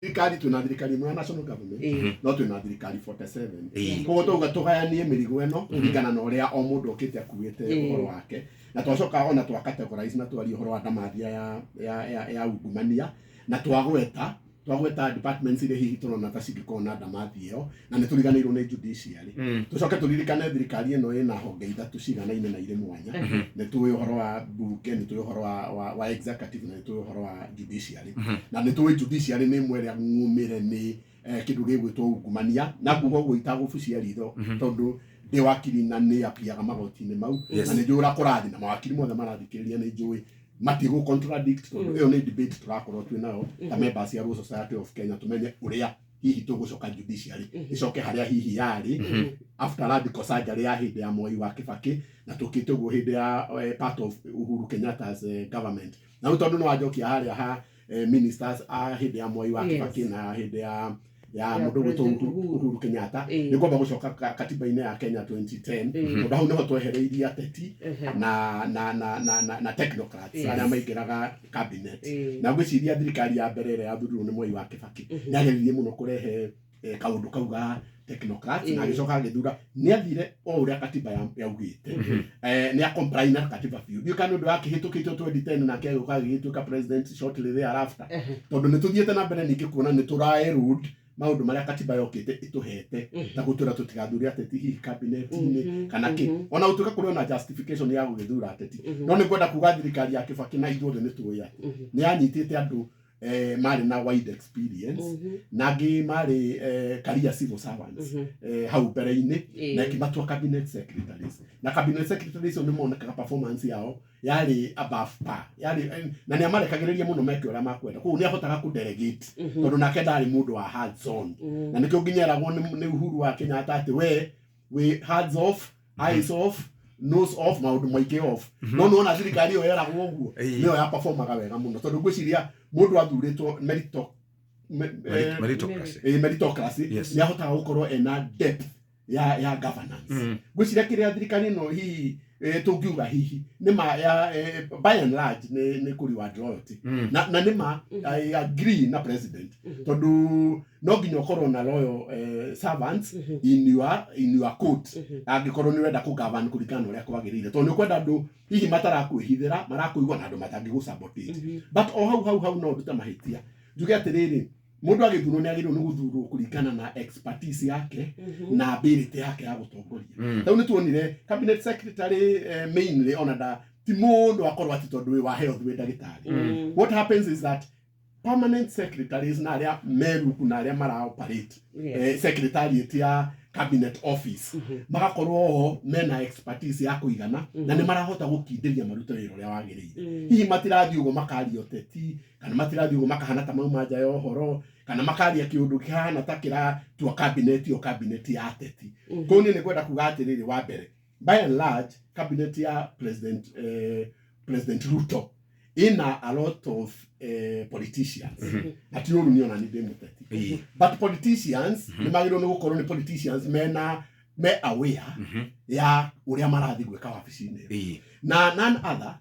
Thirikari, twĩna thirikari ĩmwe ya national government, no twĩna thirikari 47. Koguo twauga tũgayanie mĩrigo ĩno kũringana na ũrĩa o mũndũ okĩte akuĩte ũhoro wake, na twacoka ona twa categorize na twaria ũhoro wa ndamathia ya ungumania, na twagweta departments iria hihi tũrona ta cingĩkorwo na ndamathi ĩyo, na nĩ tũriganĩirwo nĩ judiciary. Tũcoke tũririkane thirikari ĩno ĩna honge ithatũ ciganaine na irĩ mwanya. Nĩ tũĩ ũhoro wa bunge, nĩ tũĩ ũhoro wa executive, na nĩ tũĩ ũhoro wa judiciary. Na nĩ tũĩ judiciary nĩ ĩmwe ĩrĩa ng'ũmĩre nĩ kĩndũ gĩgwĩtwo ungumania, na nguga ũguo itagũbucia ritho, tondũ ndĩ wakiri na nĩ apiaga magoti-inĩ mau. Na nĩ njũĩ ũrĩa kũrathiĩ, na mawakiri mothe marathikĩrĩria nĩ njũĩ matigũ contradict, tondũ ĩyo nĩ debate tũrakorwo twĩ nayo ta members ya Law Society of Kenya, tũmenye ũrĩa hihi tũgũcoka judiciary ĩcoke harĩa hihi yarĩ after radical surgery ya hĩndĩ ya Moi wa Kibaki, na tũkĩte ũguo hĩndĩ ya part of Uhuru Kenyatta's government. Na rĩu tondũ nĩ wanjokia harĩa ha ministers a hĩndĩ ya Moi wa Kibaki na hĩndĩ ya mũndũ gwĩtwo President Uhuru, Uhuru. Uhuru Kenyatta, nĩ ngwamba gũcoka katiba-inĩ ya Kenya 2010, tondũ hau nĩho twehereirie ateti na technocrats arĩa maingĩraga cabinet. Na ngwĩciria thirikari ya mbere ĩrĩa yathurirwo nĩ Mwai wa Kibaki nĩ ageririe mũno kũrehe kaũndũ kau ga technocrats, na agĩcoka agĩthura, nĩ athire o ũrĩa katiba yaugĩte. Nĩ a comply na katiba biũ. Ndiũĩ kana nĩ ũndũ wa kĩhĩtũkĩtio 2010, nake agĩũka agĩgĩtuĩka president shortly thereafter, tondũ nĩ tũthiĩte na mbere ningĩ kuona nĩ tũra erode maũndũ marĩa katiba yokĩte ĩtũhete, ta gũtwĩra tũtigathure ateti hihi cabinet-inĩ kana kĩ, ona gũtuĩka kũrĩ ona justification ya gũgĩthura ateti. No nĩ ngwenda kuga thirikari ya Kibaki, na ithuothe nĩ tũĩ atĩ nĩ yanyitĩte andũ marĩ na wide experience, na angĩ marĩ career civil servants hau mbere-inĩ, na ĩkĩmatua cabinet secretaries. Na cabinet secretaries nĩ monekaga performance yao yarĩ above par, yarĩ na nĩ amarekagĩrĩria mũno meke ũrĩa makwenda. Koguo nĩ ahotaga kũ delegate, tondũ nake ndarĩ mũndũ wa hands on. Na nĩkĩo nginya eragwo nĩ Uhuru wa Kenyatta atĩ we wĩ hands off, eyes off, nose off, maũndũ maingĩ off. No nĩwona thirikari ĩyo yeragwo ũguo, nĩyo ya performaga wega mũno, tondũ ngwĩciria mũndũ athurĩtwo Meritocracy. Meritocracy, nĩ ahotaga gũkorwo ena depth ya governance. Ngwĩciria kĩrĩa thirikari ĩno hihi tũngiuga hihi nĩ ma ya by and large nĩ kũ reward loyalty. Na nĩ ma I agree na president, tondũ no nginya ũkorwo na loyal servants in your court angĩkorwo nĩ ũrenda kũ govern kũringana na ũrĩa kwagĩrĩire, tondũ nĩ ũkwenda andũ hihi matarakwĩhithĩra, marakũigua, na andũ matangĩgũ sabotage. But o hau no ndute mahĩtia njuge atĩrĩrĩ, mũndũ agĩthurwo nĩ agĩrĩirwo nĩ gũthurwo kũringana na expertise yake na ability yake ya gũtongoria. Rĩu nĩ tuonire cabinet secretary mainly ona nda ti mũndũ akorwo atĩ tondũ wĩ wa health, wĩ ndagĩtarĩ. What happens is that permanent secretaries na arĩa meruku na arĩa mara operate secretariat ya cabinet office magakorwo o mena expertise ya kũigana na nĩ marahota gũkindĩria marute wĩra ũrĩa wagĩrĩire. Hihi matirathiĩ ũguo makaria ũteti, kana matirathiĩ ũguo makahana ta mauma nja ya ũhoro, kana makaria kĩũndũ kĩhana ta kĩratua cabinet ĩyo cabinet ya ateti. Koguo niĩ nĩ ngwenda kuga atĩrĩrĩ, wa mbere, by and large cabinet ya President Ruto ina a lot of politicians, na ti ũru, niĩ ona nĩ ndĩ mũteti, but politicians nĩ magĩrĩirwo nĩ gũkorwo nĩ politicians mena me aware ya ũrĩa marathiĩ gwĩka wabici-inĩ ĩyo. Na none other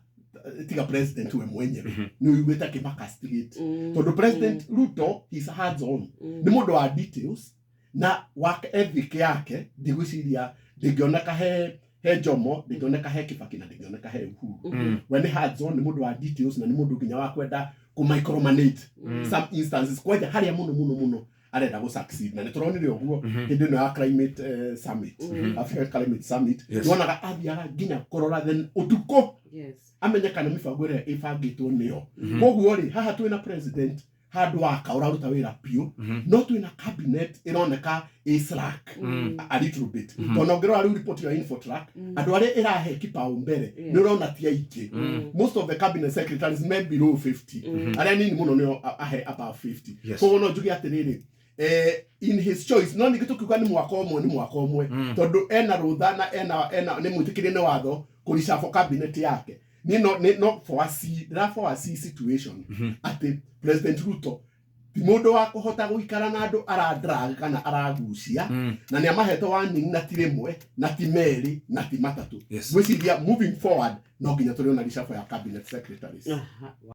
tiga president we mwenyewe nĩ ũiguĩte akĩmacastigate, tondũ President Ruto is hands on, nĩ mũndũ wa details, na work ethic yake ndigwĩciria ndĩngĩoneka he Jomo, ndĩngĩoneka he Kibaki, na ndĩngĩoneka he Uhuru. We nĩ hands on, nĩ mũndũ wa details, na nĩ mũndũ nginya wa kwenda kũ micromanage some instances kwanja harĩa mũno mũno mũno arenda gũ succeed. Na nĩ tũronire ũguo hĩndĩ ĩno ya climate summit, African Climate Summit. Nĩwonaga athiaga nginya kũrora then ũtukũ amenye kana mĩbango ĩrĩa ĩbangĩtwo nĩyo. Koguo rĩ, haha twĩna president handũ waka ũraruta wĩra biũ, no twĩna cabinet ĩroneka ĩ slack a little bit, tondũ ũngĩrora rĩu report ya Infotrack, andũ arĩa ĩrahe kipaumbele nĩ ũrona ti aingĩ. Most of the cabinet secretaries me below 50, arĩa nini mũno nĩo ahe above 50. Koguo no njuge atĩrĩrĩ, in his choice, no ningĩ tũkiuga nĩ mwaka ũmwe, nĩ mwaka ũmwe, tondũ ena rũtha na ena nĩ mwĩtĩkĩrie nĩ watho kũreshuffle cabinet yake. Niĩ no nĩ no foresee, ndĩra foresee situation atĩ President Ruto ti mũndũ wa kũhota gũikara na andũ aradrag kana aragucia, na nĩ amahete warning, na ti rĩmwe, na ti merĩ, na ti matatũ. Ngwĩciria moving forward no nginya tũrĩona reshuffle ya cabinet secretaries.